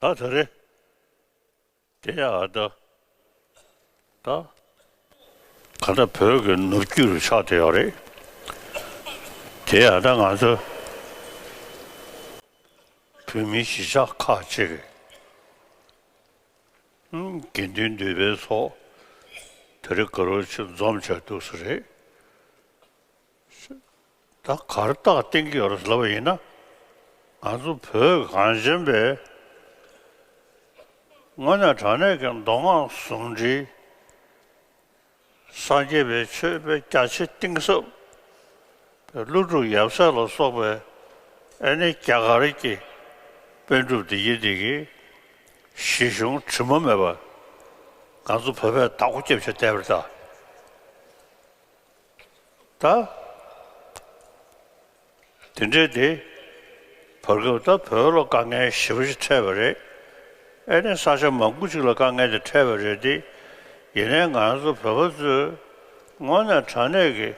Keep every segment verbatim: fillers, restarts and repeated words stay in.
ད་དེ་རེད། དེ་ཡང་ད་ད་ག་ད་བོད་ཀྱི་ནུབ་རྒྱུད་རུ་ཆགས་བསྡད་ཡོད་རེད། དེ་ཡང་ད་ང་ཚོ་བོད་མིའི་གཞིས་ཆགས་ཁག་ཅིག་གི་དགེ་འདུན་འདུས་པའི་ཚོགས་དེ་རིང་དགའ་རོགས་ཆེ་འཛོམས་བྱས་འདུག་ས་རེད། ད་གར་རྟགས་བསྟན་གྱི་ཡོད་རེད་ལབ་པ་ཡིན་ན། ང་ཚོ་བོད་གངས་ཅན་པའི་དངོས་གནས་དྲང་གནས་ཀྱི་མདོ་སྔགས་ཟུང་འབྲེལ། སངས་རྒྱས་པའི་ཆོས་པའི་རྒྱ་ཆེ་གཏིང་ཟབ་པའི་ཀླུ་སྒྲུབ་ཡབ་སྲས་ལ་སོགས་པའི་ཨེ་ནི་རྒྱ་གར་གྱི་པཎ་གྲུབ་འདི་ཡི་འདི་གི་གཞི་གཞུང་དྲི་མ་མེད་པ་ང་ཚོ་བོད་པས་བདག་པོ་རྒྱབ་བྱས་བསྡད་པ་རེད་ད། ད། དེ་འདྲས་དེ། བར་སྐབས་ད་བོད་ལ་དཀའ་ངལ་ཞེ་པོ་ཅིག་འཕྲད་པ་རེད། ཨེ་ནས་ས་ཆ་མང་པོ་ཅིག་ལ་དཀའ་ངལ་དེ་འཕྲད་པ་རེད་དེ། ཡིན་ནའི་ང་ཚོ་བོད་པ་ཚོས་དངོས་གནས་དྲང་གནས་ཀྱི་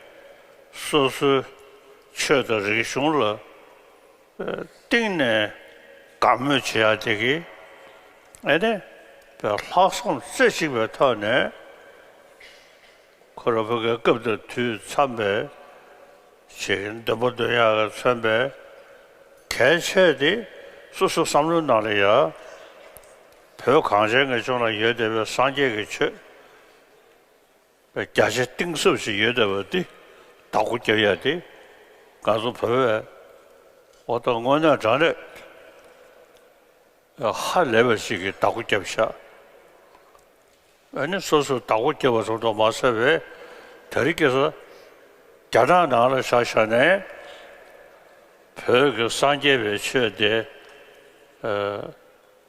སོ་སོའི་ཆོས་དང་རིག་གཞུང་ལ་གཏིང་ནས་དགའ་མོས་བྱེད་ཡག་དེ་གི་ཨེ་ནས་ལྷག་བསམ་རྩེ་གཅིག་པའི་ཐོག་ནས། ཁོ་རང་བོད་ཀྱི་སྐབས་དང་དུས་འཚམས་པའི་ཞིག་འདོན་པ་འདོན་ཡག་གིས་མཚོན་པའི་གལ་ཆེ་དེ། སོ་སོའི་བསམ་བློའི་ནང་ལ་ཡ་བོད་གངས་ཅན་གྱི་ལྗོངས་ལ་ཡོད་བསྡད་པའི་སངས་རྒྱས་ཀྱི་ཆོས་རྒྱ་ཆེ་གཏིང་ཟབ་ཞིག་ཡོད་བསྡད་པ་དེ་བདག་པོ་རྒྱབ་ཡག་དེ་ང་ཚོ་བོད་པས་འོ་ད་དངོས་གནས་དྲང་གནས་ཧ་ལས་པ་ཞིག་གིས་བདག་པོ་རྒྱབ་ཤག་ཨ་ནི་སོ་སོས་བདག་པོ་བརྒྱབ་པ་ཙམ་དུ་མ་ཟད་པའི་དེ་རིང་ཁ་སང་རྒྱ་ནག་ནང་ལ་བཞག་བཞག་ནས་བོད་ཀྱི་སངས་རྒྱས་པའི་ཆོས་དེ་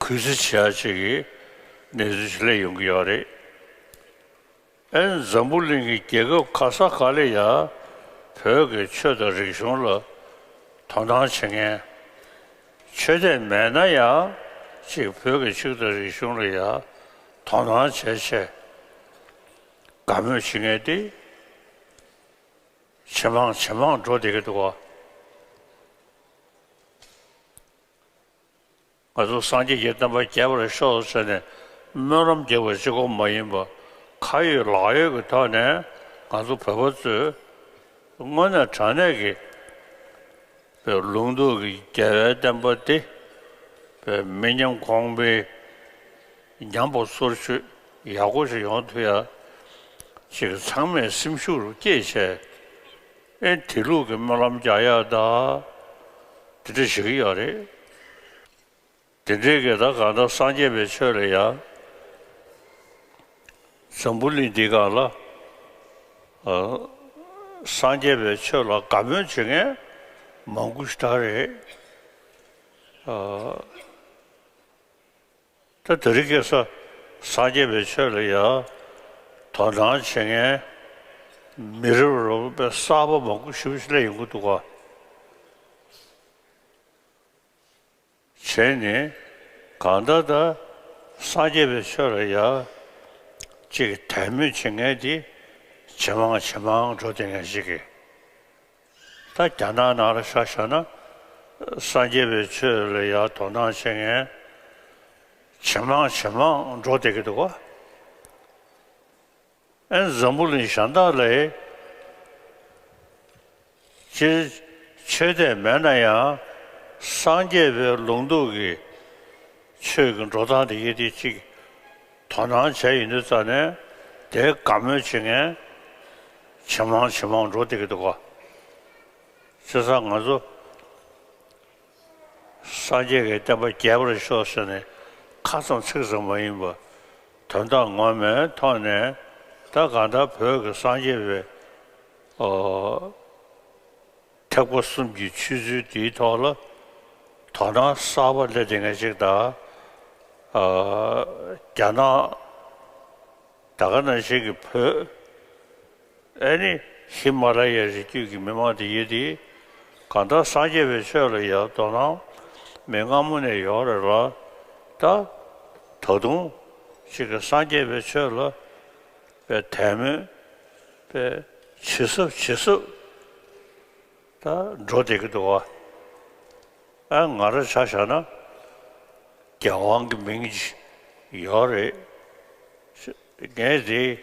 གུས་བརྩི་བྱེད་ཡག་ཅིག་གི་གནས་ཚུལ་ཞིག་སླེབས་ཡོང་གི་ཡོད་རེད། ཨ་ནི་འཛམ་བུ་གླིང་གི་རྒྱལ་ཁབ་ག་ས་ག་ལ་ཡ་བོད་ཀྱི་ཆོས་དང་རིག་གཞུང་ལ་དོ་སྣང་བྱེད་མཁན། ཆོས་དད་མེད་ན་ཡང་ཅིག་བོད་ཀྱི་ཆོས་དང་རིག་གཞུང་ལ་ཡང་དོ་སྣང་བྱས་བྱས་དགའ་མོས་བྱེད་མཁན་དེ་ཇེ་མང་ཇེ་མང་འགྲོ་བསྡད་ཀྱི་འདུག་ག་ང་ཚོ་སངས་རྒྱས་ཀྱི་བསྟན་པ་རྒྱས་པར་ཤོག་ཟེར་ནས་སྨོན་ལམ་རྒྱག་པ་གཅིག་པོ་མ་ཡིན་པར་ཁ་ཡོད་ལག་ཡོད་ཀྱི་ཐོག་ནས་ང་ཚོ་བོད་པ་ཚོས་དངོས་གནས་དྲང་གནས་ཀྱི་པའི་ལུང་རྟོགས་ཀྱི་རྒྱལ་བའི་བསྟན་པ་འདི་པའི་མི་ཉམས་གོང་འཕེལ་ཉམས་པ་སོར་ཆུད་ཡག་པོ་ཞིག་ཡོང་ཐུབ་ཡ་ཅིག་ཚང་མས་སེམས་ཤུགས་རུ་བསྐྱེད་བྱས་ཨེ་དེ་ལུགས་ཀྱི་སྨོན་ལམ་རྒྱག་ཡ་ད་དེ་འདྲ་བྱེད་ཀྱི་ཡོད་རེད། དེ་འདྲའི་གི་ད་གང་ལྟར་སངས་རྒྱས་པའི་ཆོས་ལ་ཡ། འཛམ་བུ་གླིང་འདི་སྒང་ལ། ཨ། སངས་རྒྱས་པའི་ཆོས་ལ་དགའ་མོས་བྱེད་མཁན་མང་པོ་ཞིག་ད་རེད། ཨ། ད་དེ་རིང་ཁ་སང་སངས་རྒྱས་པའི་ཆོས་ལ་ཡ། དོ་སྣང་བྱེད་མཁན་མི་རབས་རབས་པའི་གསར་པ་མང་པོ་ཞིག་སླེབས་ཡོང་གི་འདུག་ག་བྱས་ནས་གང་ལྟར་ད་སངས་རྒྱས་པའི་ཆོས་ལ་ཡ་གཅིག་དད་མོས་བྱེད་མཁན་དེ་ཇེ་མང་ཇེ་མང་འགྲོ་བསྡད་མཁན་ཞིག་གིས། ད་རྒྱ་ནག་ནང་ལ་ཆ་བཞག་ན་སངས་རྒྱས་པའི་ཆོས་ལ་ཡ་དོ་སྣང་བྱེད་མཁན་ཇེ་མང་ཇེ་མང་འགྲོ་བསྡད་ཀྱི་འདུག་ག་ཨེ་འཛམ་བུ་གླིང་གཞན་དག་ལ་སྤྱིར་ཆོས་དད་མེད་ན་ཡང་སངས་རྒྱས་པའི་ལུང་རྟོགས་ཀྱི་ཆོས་ཀྱི་འགྲོ་སྟངས་དེ་ཡི་དེ་གཅིག་དོ་སྣང་བྱས་ཡོང་དུས་ཙ་ནས་དེ་དགའ་མོས་བྱེད་མཁན་ཇེ་མང་ཇེ་མང་འགྲོ་བསྡད་ཀྱི་འདུག་ག་བྱས་ཙང་ང་ཚོ། སངས་རྒྱས་ཀྱི་བསྟན་པ་རྒྱས་པར་ཤོག་ཟེར་ནས་ཁ་ཙམ་ཚིག་ཙམ་མ་ཡིན་པར་དོན་དག་ངོ་མའི་ཐོག་ནས་ད་གང་ལྟར་བོད་ཀྱི་སངས་རྒྱས་པའི་ཨོ། ཐེག་པ་གསུམ་གྱི་ཆོས་ཚུལ་དེའི་ཐོག་ལ་དོ་སྣང་གསར་པ་སླེབས་བསྡད་མཁན་ཅིག་དང་། ཨ། རྒྱ་ནག་ད་ག་ནང་བཞིན་གྱི་བོད། ཨེ་ནི་ཧི་མ་ལ་ཡའི་རི་རྒྱུད་ཀྱི་མི་མང་དེ་ཡིན་དེ། གང་ལྟར་སངས་རྒྱས་པའི་ཆོས་ལ་ཡང་དོ་སྣང་མི་སྔ་མོ་ནས་ཡོད་རེད་ལ། ད་ད་དུང་ཅིག་གི་སངས་རྒྱས་པའི་ཆོས་ལ་པའི་དད་མོས་པའི་ཇེ་ཟབ་ཇེ་ཟབ་ད་འགྲོ་བསྡད་ཀྱི་འདུག་ག་ཨ་ང་རང་ཆ་བཞག་ན། རྒྱལ་དབང་གི་མིང་ཅིག་ཡོད་རེད། ངས་དེ་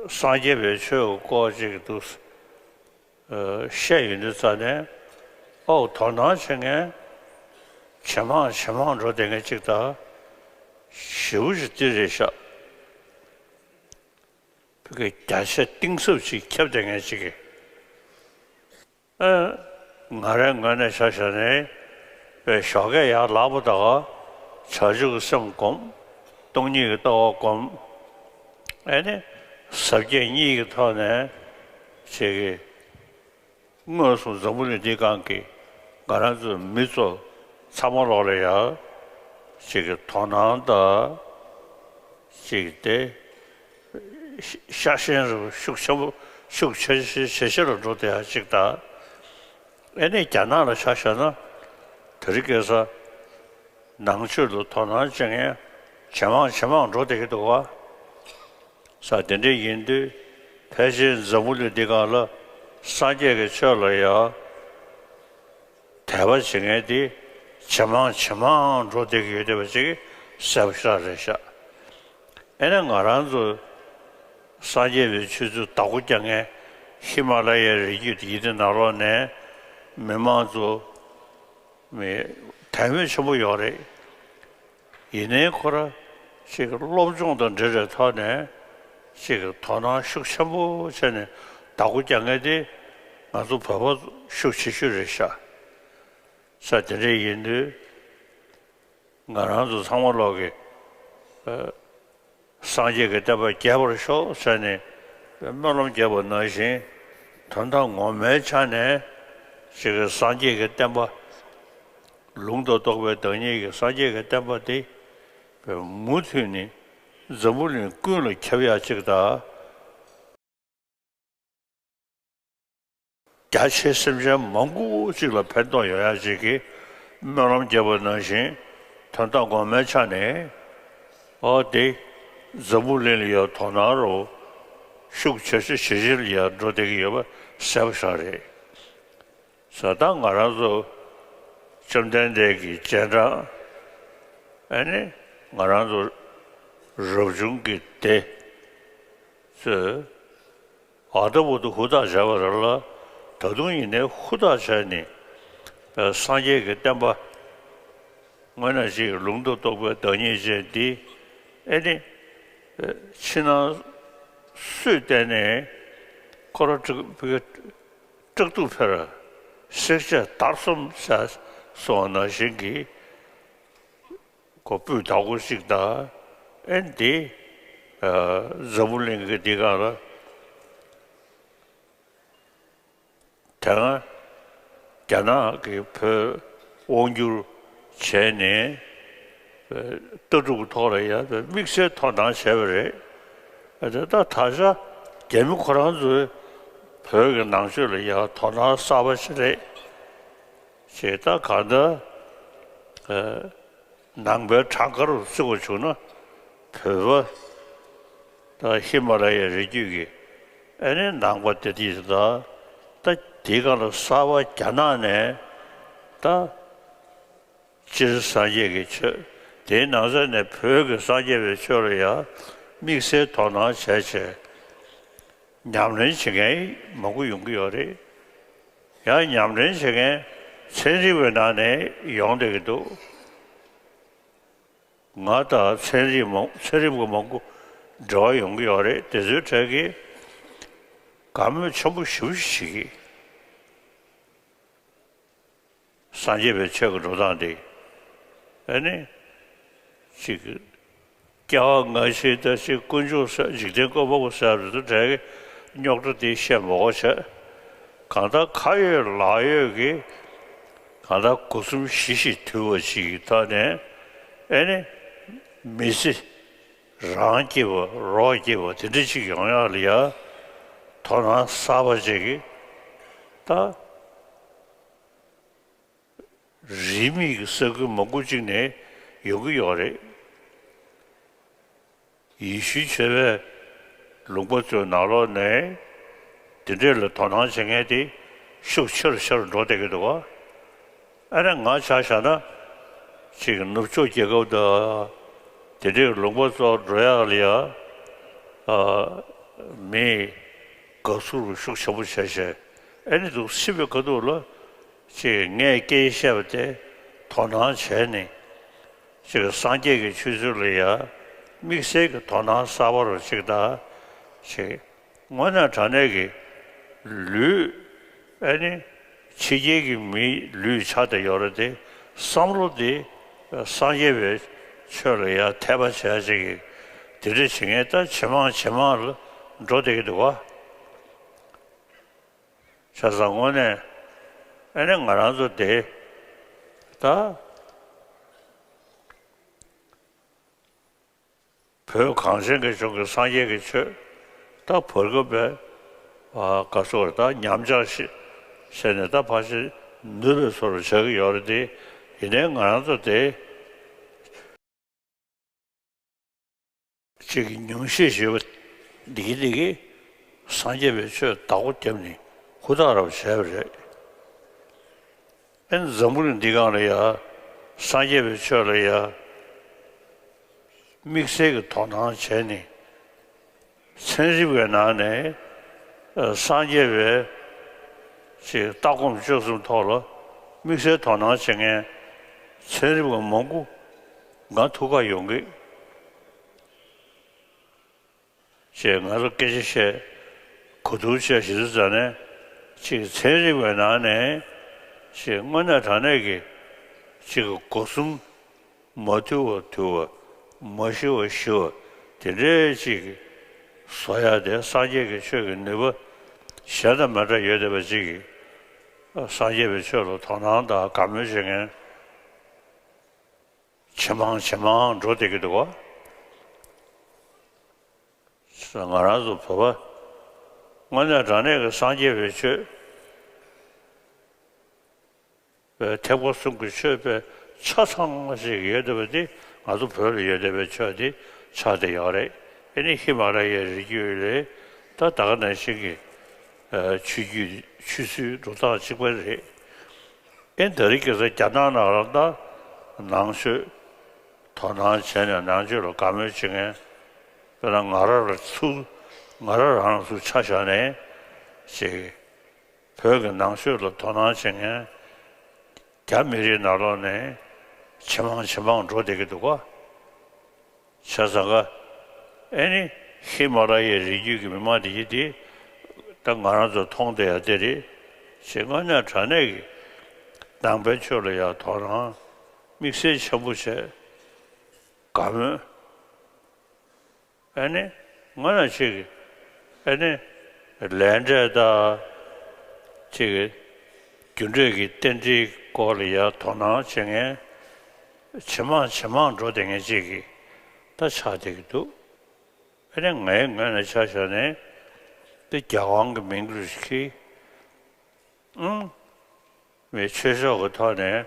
སངས་རྒྱས་པའི་ཆོས་ཀྱི་སྐོར་ཅིག་འདུག་བཤད་ཡོང་དུས་ཙ་ནས། ཨོ། དོ་སྣང་བྱེད་མཁན་ཇེ་མང་ཇེ་མང་འགྲོ་བསྡད་མཁན་ཅིག་དང་། ཞེ་པོ་ཅིག་འདི་རེད་ཤག་བོད་ཀྱི་རྒྱ་ཆེ་གཏིང་ཟབ་ཅིག་ཁྱབ་བསྡད་མཁན་ཅིག་གིས། ཨ། ང་རའི་ངོས་ནས་ཆ་བཞག་ནས། པའི་ཞོགས་ཀས་ཡར་ལངས་པ་དང་། བྱང་ཆུབ་ཀྱི་སེམས་བསྒོམ། སྟོང་ཉིད་ཀྱི་ལྟ་བ་བསྒོམ། ཨེ་ནི། ཟབ་རྒྱས་གཉིས་ཀྱི་ཐོག་ནས་ཅིག་གི། དངོས་སུ་འཛམ་བུ་གླིང་འདིའི་སྒང་གི་ང་རང་ཚོའི་མི་ཚོ་ཚང་མ་ལོག་ལ་ཡ། ཅིག་གི་དོ་སྣང་དང་། ཅིག་དེ། ཤ་ཤེས་རུ་ཤུགས་ཆེན་པོ་ཤུགས་ཆེ་ཆེ་ཆེ་ཆེ་རུ་འགྲོ་བསྡད་ཡ་ཅིག་དང་། ཨེ་ནས་རྒྱ་ནག་ལ་ཆ་བཞག་ན། དེ་རིང་ཁ་སང་ནང་ཆོས་ལ་དོ་སྣང་བྱེད་མཁན་ཇེ་མང་ཇེ་མང་འགྲོ་བསྡད་ཀྱི་འདུག་བ། ས་དེ་འདྲ་ཡིན་དུས། ཕལ་ཆེར་འཛམ་བུ་གླིང་འདི་སྒང་ལ་སངས་རྒྱས་ཀྱི་ཆོས་ལ་ཡང་དད་པ་བྱེད་མཁན་དེ་ཇེ་མང་ཇེ་མང་འགྲོ་བསྡད་ཀྱི་ཡོད་བསྡད་པ་ཅིག་གསལ་པོ་ཞེ་དྲག་རེད་ཤག་ཨེ་ནས་ང་རང་ཚོ་སངས་རྒྱས་པའི་ཆོས་ཚུལ་བདག་པོ་རྒྱག་མཁན་ཧི་མ་ལ་ཡའི་རི་རྒྱུད་དེ་ཡི་དེ་ནང་ལོགས་ནས་མི་མང་ཚོ་མི་དད་མོས་ཆེན་པོ་ཡོད་རེད། ཡིན་ནའི་ཁོ་ར་ཅིག་སློབ་སྦྱོང་དང་འབྲེལ་བའི་ཐོག་ནས་ཅིག་དོ་སྣང་ཤུགས་ཆེན་པོ་བྱས་ནས་བདག་པོ་རྒྱག་མཁན་དེ་ང་ཚོ་བོད་པ་ཤུགས་ཆེ་ཤོས་རེད་ཤག་ས་དེ་འདྲ་ཡིན་དུས། ང་རང་ཚོ་ཚང་མ་ལོག་གི། ཨ། སངས་རྒྱས་ཀྱི་བསྟན་པ་རྒྱས་པར་ཤོག་ཟེར་ནས་སྨོན་ལམ་རྒྱབ་པ་ནང་བཞིན། དོན་དག་ངོ་མའི་ཆ་ནས་ཅིག་གི་སངས་རྒྱས་ཀྱི་བསྟན་པ། ལུང་དང་རྟོགས་པའི་བདག་ཉིད་ཀྱི་སངས་རྒྱས་ཀྱི་བསྟན་པ་དེ་མུ་མཐུད་ནས་འཛམ་བུ་གླིང་ཀུན་ལ་ཁྱབ་ཡག་ཅིག་དང་། རྒྱ་ཆེ་སེམས་ཅན་མང་པོ་ཅིག་ལ་ཕན་ཐོགས་ཡོང་ཡག་ཅིག་གི་སྨོན་ལམ་བརྒྱབ་པ་ནང་བཞིན། དོན་དག་ངོ་མའི་ཆ་ནས། ཨོ་དེ། འཛམ་བུ་གླིང་ལ་ཡང་དོ་སྣང་རུ་ཤུགས་ཆེ་ཤོས་ཇེ་ཆེར་ཡར་འགྲོ་བསྡད་ཀྱི་ཡོད་པ་གསལ་པོ་ཞིག་རེད། ས་ད་ང་རང་ཚོ་བཅོམ་ལྡན་འདས་ཀྱི་རྗེས་འབྲང་། ཨ་ནི་ང་རང་ཚོ་རབ་བྱུང་གི་སྡེ་ཚོས་ཨ་ད་བར་དུ་ཧུར་ཐག་བྱས་པ་རེད་ལ། ད་དུང་ཡིན་ནའི་ཧུར་ཐག་བྱས་ནས་སངས་རྒྱས་ཀྱི་བསྟན་པ། དངོས་གནས་ཅིག་ལུང་དང་རྟོགས་པའི་བདག་ཉིད་ཅན་འདི། ཨེ་ནི། ཕྱི་ནང་སུས་བལྟས་ནས་ཁོ་ར་སྐྲག་སྐྲག་སྡུག་འཕེར། བསྲེག་བཅད་བརྡར་གསུམ་ཟེར་སོང་བ་ནང་བཞིན་གྱི་ཁོ་སྤུས་དག་པོ་ཞིག་དང་། ཨེ་འདི། ཨ། འཛམ་བུ་གླིང་གི་འདི་སྒང་ལ། དེ་སྔ་རྒྱ་ནག་གིས་བོད་དབང་བསྒྱུར་བྱས་ནས་ལྟ་གྲུབ་ཐོག་ལ་ཡང་དམིགས་བསལ་དོ་སྣང་བྱས་པ་རེད། དེ་ལྟར་ད་ཆ་རྒྱ་མི་ཁོ་རང་ཚོས་བོད་ཀྱི་ནང་ཆོས་ལ་ཡང་དོ་སྣང་གསར་པ་ཞིག་རེད། ཅེས་ད་གང་ལྟར། ཨ། ནང་པའི་གྲངས་ཀ་རུ་བརྩི་བ་བྱུང་ན། བོད་པ་དང་ཧི་མ་ལ་ཡའི་རི་རྒྱུད་ཀྱི་ཨ་ནི་ནང་པ་དེ་དེ་དང་། ད་དེའི་སྒང་ལ་གསར་པ་རྒྱ་ནག་ནས་ད་སྤྱིར་སངས་རྒྱས་ཀྱི་ཆོས། དེའི་ནང་ཚན་ནས་བོད་ཀྱི་སངས་རྒྱས་པའི་ཆོས་ལ་ཡང་དམིགས་བསལ་དོ་སྣང་བྱས་བྱས། ཉམས་ལེན་བྱེད་མཁན་མང་པོ་ཡོང་གི་ཡོད་རེད། ཡང་ཉམས་ལེན་བྱེད་མཁན་ཚན་རིག་པའི་ནང་ནས་ཡོང་བསྡད་ཀྱི་འདུག་ང་དང་ཚན་རིག་མང་ཚན་རིག་པ་མང་པོ་འབྲེལ་བ་ཡོང་གི་ཡོད་རེད། དེ་ཚོའི་གྲས་ཀྱིས་དགའ་མོས་ཆེན་པོ་ཞེ་པོ་ཞིག་བྱེད་ཀྱི། སངས་རྒྱས་པའི་ཆོས་ཀྱི་འགྲོ་སྟངས་དེ། ཨ་ནི། ཅིག་སྐྱེ་བ་སྔ་ཕྱི་ཟླ་ཕྱེད་དཀོན་མཆོག་ཟེར། འཇིག་རྟེན་བཀོད་པ་པོ་ཟེར་བ་དེ་ཚོ་གྲས་ཀྱིས་རྙོག་དྲ་དེ་བཤད་མ་དགོས་བྱས། གང་ལྟར་ཁ་ཡོད་ལག་ཡོད་ཀྱི། གང་ལྟར་སྒོ་གསུམ་གཞི་ཞིག་དུལ་བ་ཞིག་གི་ཐོག་ནས། ཨེ་ནི། མི་ཚེ་རང་སྐྱིད་པ་རོགས་སྐྱིད་པ་དེ་འདྲ་ཅིག་ཡོང་ཡག་ལ་ཡ་དོ་སྣང་གསར་པ་ཅིག་གིས་ད། རིས་མེད་ཀྱི་ས་ཁུལ་མང་པོ་ཅིག་ནས་ཡོང་གི་ཡོད་རེད། ཡེ་ཤུའི་ཆོས་པའི་ལུང་པ་ཚོའི་ནང་ལོགས་ནས་དེ་འདྲས་ལ་དོ་སྣང་བྱེད་མཁན་དེ་ཤུགས་ཆེ་རུ་ཆེ་རུ་འགྲོ་བསྡད་ཀྱི་འདུག་ག་ཨ་ནི་ང་ཆ་བཞག་ན། ཅིག་ནུབ་ཕྱོགས་རྒྱལ་ཁབ་དང་དེ་འདྲའི་ལུང་པ་ཚོར་འགྲོ་ཡག་ལ་ཡ་ཨ་མིས་དགའ་བསུ་ཤུགས་ཆེན་པོ་བྱས་བྱས། ཨེ་ནི་འདུག་སེ་བྱེད་པའི་ཁ་ཐུག་ལ་ཅིག་ངས་སྐད་ཆ་བཤད་པ་དེ་དོ་སྣང་བྱས་ནས། ཅིག་སངས་རྒྱས་ཀྱི་ཆོས་ཚུལ་ལ་ཡ་དམིགས་བསལ་གྱི་དོ་སྣང་གསར་པ་རུ་ཅིག་དང་། ཅིག་དངོས་གནས་དྲང་གནས་ཀྱི་ལུས། ཨེ་ནི་ཕྱི་རྒྱལ་གྱི་མིའི་ལུས་ཆགས་བསྡད་ཡོད་རེད་དེ། བསམ་བློ་དེ་སངས་རྒྱས་པའི་ཆོས་ལ་ཡ་དད་པ་བྱས་ཅིག་གིས་དེ་འདྲ་བྱེད་མཁན་ད་ཇེ་མང་ཇེ་མང་ལ་འགྲོ་བསྡད་ཀྱི་འདུག་ག། བྱས་ཙང་དངོས་གནས་ཨེ་ནི་ང་རང་ཚོ་དེ་ད་བོད་གངས་ཅན་གྱི་ལྗོངས་ཀྱི་སངས་རྒྱས་ཀྱི་ཆོས་ད་བར་སྐབས་པའི་ཨ་ག་ཟེར་ད་ཉམས་ཆག་ཤི་ཟེར་ནས་ད་ཕལ་ཆེར་ནུབ་པའི་བཟོ་འདྲ་ཆགས་ཀྱི་ཡོད་རེད་དེ། ཡིན་ནའི་ང་རང་ཚོ་དེ། ཅིག་གི་ཉུང་ཤས་ཞེས་པ་འདི་གི་འདི་གི་སངས་རྒྱས་པའི་ཆོས་བདག་པོ་བརྒྱབ་ནས་ཧུར་ཐག་ར་བ་བྱས་པ་རེད། ཨེ་འཛམ་བུ་གླིང་འདི་སྒང་ལ་ཡ་སངས་རྒྱས་པའི་ཆོས་ལ་ཡ་དམིགས་བསལ་གྱི་དོ་སྣང་བྱས་ནས། ཚན་རིག་པའི་ནང་ནས་ཨ་སངས་རྒྱས་པའི་ཅིག་ལྟ་སྒོམ་སྤྱོད་གསུམ་ཐོག་ལ་དམིགས་བསལ་དོ་སྣང་བྱེད་མཁན་ཚན་རིག་པ་མང་པོ་ང་ཐུག་ག་ཡོང་གི། ཅེས་ང་ཚོ་སྐད་ཆ་བཤད། གོ་བསྡུར་བྱས་ཞེས་ཟེར་ནས་ཅིག་ཚན་རིག་པའི་ནང་ནས་ཅིག་དངོས་གནས་དྲང་གནས་ཀྱི་ཅིག་སྒོ་གསུམ་མ་ཐུལ་བ་ཐུལ་བ། མ་ཞི་བ་ཞི་བ། དེ་འདྲའི་ཅིག་བཟོ་ཡ་དེ་སངས་རྒྱས་ཀྱི་ཆོས་ཀྱི་ནུས་པ་གཞན་དང་མི་འདྲ་ཡོད་བསྡད་པ་ཅིག་གིས་སངས་རྒྱས་པའི་ཆོས་ལ་དོ་སྣང་དང་དགའ་མོས་བྱེད་མཁན་ཇེ་མང་ཇེ་མང་འགྲོ་བསྡད་ཀྱི་འདུག་ག། ང་རང་ཚོ་བོད་པ་དངོས་གནས་དྲང་གནས་ཀྱི་སངས་རྒྱས་པའི་ཆོས་པའི་ཐེག་པ་གསུམ་གྱི་ཆོས་པའི་ཆ་ཚང་ཞིག་ཡོད་བསྡད་པ་འདི་ང་ཚོ་བོད་ལ་ཡོད་བསྡད་པའི་ཆོས་འདི་ཆགས་བསྡད་ཡོད་རེད། ཨེ་ནི་ཧི་མ་ལ་ཡའི་རི་རྒྱུད་ལས་ད་ད་ག་ནང་བཞིན་གྱི་ཆོས་བརྒྱུད་ཆོས་སྲིད་འགྲོ་སྟངས་གཅིག་པ་རེད། ཨེ་ད་རེས་ཁ་སང་རྒྱ་ནག་ནང་ལ་ད་ནང་ཆོས་དོ་སྣང་བྱས་ནས་ནང་ཆོས་ལ་དགའ་མོས་བྱེད་མཁན། དཔེར་ན་ང་རང་ལ་ཚུར་ང་རང་རང་ལ་ཚུར་ཆ་བཞག་ནས་ཅིག་བོད་ཀྱི་ནང་ཆོས་ལ་དོ་སྣང་བྱེད་མཁན་རྒྱ་མི་རིགས་ནང་ལོགས་ནས་ཇེ་མང་ཇེ་མང་འགྲོ་བསྡད་ཀྱི་འདུག་ག། བྱས་ཙང་ཀ་ཨེ་ནི་ཧི་མ་ལ་ཡའི་རི་རྒྱུད་ཀྱི་མི་མང་དེ་ཡིན་དེ་ད་ང་རང་ཚོ་མཐོང་བསྡད་ཡ་དེ་རེད། ཞེས་དངོས་གནས་དྲང་གནས་ཀྱི་ནང་པའི་ཆོས་ལ་ཡང་དོ་སྣང་དམིགས་བསལ་ཆེན་པོ་བྱས། དགའ་མོས། ཨེ་ནི་སྔོན་ལ་ཅིག་ཨེ་ནི་ལས་འབྲས་དང་ཅིག་རྒྱུ་འབྲས་ཀྱི་རྟེན་འབྲེལ་སྐོར་ལ་ཡང་དོ་སྣང་བྱེད་མཁན་ཇེ་མང་ཇེ་མང་འགྲོ་བསྡད་མཁན་ཅིག་གི་ད་ཆགས་བསྡད་ཀྱི་འདུག། ཨེ་ནི་ངའི་ངོས་ནས་ཆ་བཞག་ནས་འདི་རྒྱལ་དབང་གི་མིང་རུ་ཞིག་གིས། ཨང་། མི་ཆོས་ཕྱོགས་ཀྱི་ཐོག་ནས་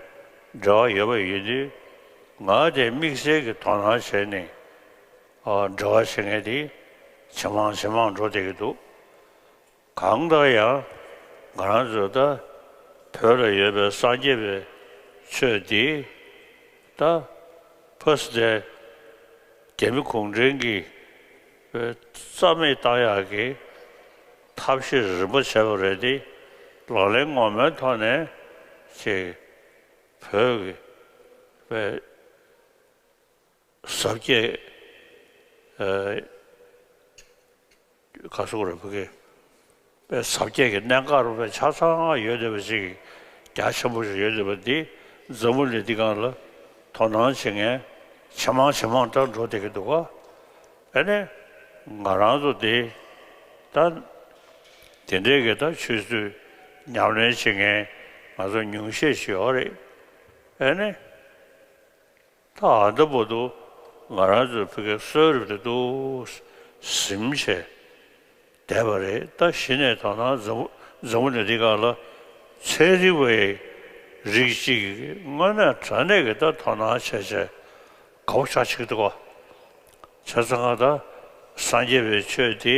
འབྲེལ་བ་ཡོད་པ་ཡིན་དུས། ང་དེ་དམིགས་བསལ་གྱི་དོ་སྣང་བྱས་ནས་ཨ་འབྲེལ་བ་བྱེད་མཁན་དེ་ཇེ་མང་ཇེ་མང་འགྲོ་བསྡད་ཀྱི་འདུག། གང་ལྟར་ཡང་ང་རང་ཚོ་ད་བོད་ལ་ཡོད་པའི་སངས་རྒྱས་པའི་ཆོས་འདི་ད་ཕ་སི་ཏའི་རྒྱ་མི་གུང་ཁྲན་གྱིས་རྩ་མེད་བཏང་ཡག་གི་ཐབས་ཤེས་རིམ་པ་བྱས་པ་རེད་དེ། ལག་ལེན་ངོ་མའི་ཐོག་ནས་ཅིག་བོད་ཀྱི་པའི་ཟབ་རྒྱས་ཨ་ག་སོགས་རེད་བུ་གེ་པའི་ཟབ་རྒྱས་ཀྱི་གནད་འགག་རུ་པའི་ཆ་ཚང་ཡོད་བསྡད་པ་ཞིག་རྒྱ་ཆེན་པོ་ཞིག་ཡོད་བསྡད་པ་འདི་འཛམ་བུ་གླིང་འདི་སྒང་ལ་དོ་སྣང་བྱེད་མཁན་ཇེ་མང་ཇེ་མང་དུ་འགྲོ་བསྡད་ཀྱི་འདུག་ག། ཨ་ནི་ང་རང་ཚོ་འདི་ད་དེ་འདྲའི་གི་ད་ཆོས་སྲིད་ཉམས་ལེན་བྱེད་མཁན་ང་ཚོ་ཉུང་ཤས་ཤིག་ཡོད་རེད། ཨ་ནི། ད་ཨ་ད་བར་དུ་ང་རང་ཚོའི་ཕ་གིའི་གསོལ་རས་དེ་འདུག་ཟིན་བྱས་བསྡད་པ་རེད། ད་གཞི་ནས་དོ་སྣང་འཛམ་བུ་འཛམ་བུ་གླིང་འདི་སྒང་ལ་ཚན་རིག་པའི་རིགས་གཅིག་གིས་དངོས་གནས་དྲང་གནས་ཀྱི་ད་དོ་སྣང་བྱས་བྱས་དགའ་པོ་ཆགས་ཆེ་གི་འདུག་ག། བྱས་ཙང་ང་ད་སངས་རྒྱས་པའི་ཆོས་འདི་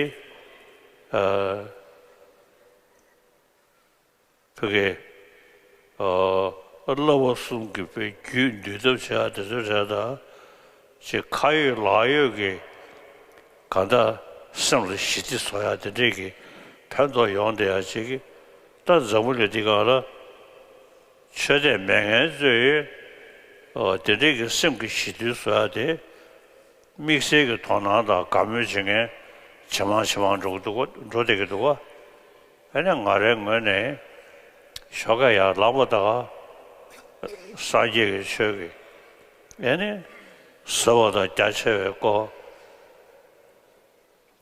ཨ། ཕ་གི་ཨ་ བསླབ་པ་གསུམ་གྱི་དཔེ་རྒྱུད་འདུལ་ཐབས་བྱེད་ཡ་དེ་ཚོའི་གྲས་དང་། ཅིག་ཁ་ཡོད་ལག་ཡོད་ཀྱི་གང་ལྟར་སེམས་ལ་ཞི་བདེ་བཟོ་ཡ་དེ་འདྲས་ཀྱི་ཕན་ཐོགས་ཡོང་བསྡད་ཡ་ཅིག་གི། ད་འཛམ་བུ་གླིང་འདི་སྒང་ལ་ཆོས་དད་མེད་མཁན་ཚོས་ཨོ་དེ་འདྲས་ཀྱི་སེམས་ཀྱི་ཞི་དུལ་བཟོ་ཡ་དེ་དམིགས་བསལ་གྱི་དོ་སྣང་དང་དགའ་མོས་བྱེད་མཁན་ཇེ་མང་ཇེ་མང་འགྲོ་གི་འདུག་གོ་འགྲོ་བསྡད་ཀྱི་འདུག་ག་ཨ་ནི་ང་རའི་ངོས་ནས་ཞོགས་ཀས་ཡར་ལངས་པ་དང་སངས་རྒྱས་ཀྱི་ཆོས་ཀྱི་ཨ་ནི་ཟབ་པ་དང་རྒྱ་ཆེ་བའི་སྐོར།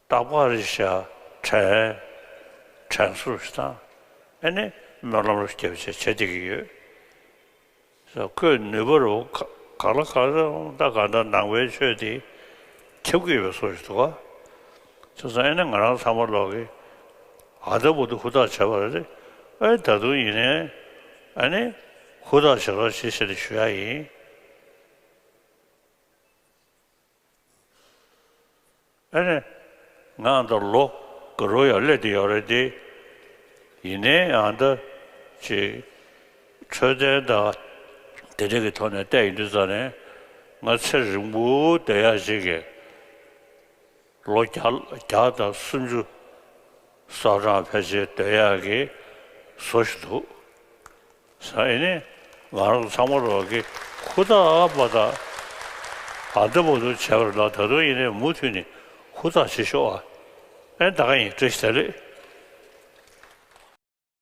རྟག་པར་བཞག་དྲན། དྲན་གསོ་ཞིག་དང་། ཨ་ནི་སྨོན་ལམ་རྒྱབ་བྱས་བྱེད་བསྡད་ཀྱི་ཡོད། ཁོས་ནུས་པ་རུ་ག་ག་ལ་ག་ལ་ད་གང་ལྟར་ནང་པའི་ཆོས་དེ་ཁྱབ་ཀྱི་ཡོད་པའི་བཟོ་ཞིག་འདུག་ག་བྱས་ཙང་ཨ་ནི་ང་རང་ཚང་མ་ལོག་གི་ཨ་ད་བར་དུ་ཧུར་ཐག་བྱས་པ་རེད། ཨ་ད་དུང་ཡིན་ནའི་ཨ་ནི་ཧུར་ཐག་བྱེད་རོགས་བྱེད་ཞེས་ཞུ་ཡ་ཡིན། ཨ་ནི། ང་འདི་ལོ་དགུ་རུ་ཡང་སླེབས་བསྡད་ཡོད་རེད་དེ། ཡིན་ནའི་ཡང་འདི་ཅིག་འཕྲོད་བསྟེན་དང་དེ་འདྲ་གི་ཐོག་ནས་བལྟས་ཡོང་དུས་ཙང་ནས་ང་ཚེ་རིང་པོ་བསྡད་ཡག་ཅིག་གི་ལོ་བརྒྱ་བརྒྱ་དང་སུམ་ཅུ་སོ་གྲངས་ཕལ་ཆེར་སྡོད་ཡག་གི་བཟོ་ཞིག་འདུག་ས་ཨེ་ནི་ང་རང་ཚང་མ་ལོག་གི་ཧུར་ཐག་པ་དང་ཨ་འདི་པོ་འདུག་བྱས་པ་རེད་ལ། ད་དུང་ཡིན་ནའི་མུ་མཐུད་ནས་ཧུར་ཐག་བྱེད་ཤོག་ཨ། ཨེ་ད་ག་ཡིན། བཀྲ་ཤིས་བདེ་ལེགས།